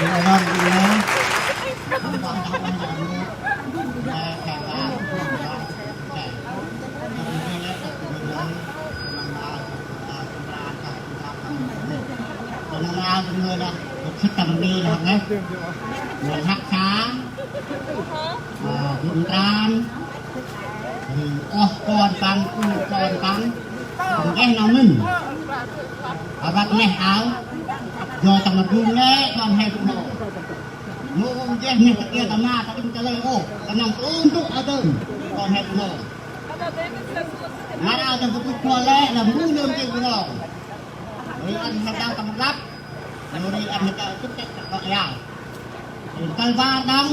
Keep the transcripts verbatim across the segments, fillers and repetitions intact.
Nau ngơi lah, sĭt tâm ni lah ngơi. Ngơi Hak Sa, Bun Tran, oh kon păng, u kon păng, păng eh nau mĭn. Abat neh ao, do tâm rgum lĕ kon he Bunong. Mâu geh neh ta kia ta ma ta đĭng ta lơi ôh, ta nâng tŭm tŭ a dơm kon he Bunong. Ngăn ao ta bơkŭt kua lĕ lah mbu nơm jêng Bunong. Ri ăn he dăng tâm rlăp, ri ăn he dăng tŭk tĕk ta kŏ yao. Tal bar dăng,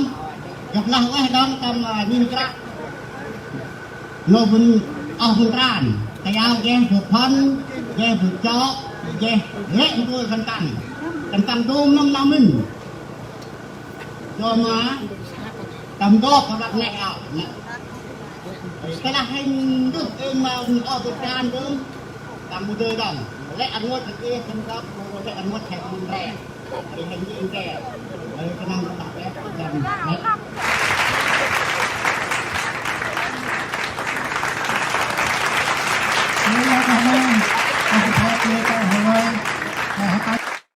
gâp lah ueh dăng tâm, a, Min Krăk. Nô Bun, oh Bun Tran, ta yao geh bu phăn, geh bu chok, geh lĕ bu khân păng. Khân păng dôm nâm nau mĭn. Dôm ma, tâm gop abat neh ao. Nê. Tơ lah hên ndŭt ê ma oh Bun Tran dôm, tâm bu dơi dăng. Lĕ ăn ngôt lĕ ê khân gop, lĕ ăn ngôt he Bun Tran. Ri hên jêng ke. Ri kơnang kơnang ke, tâm nê.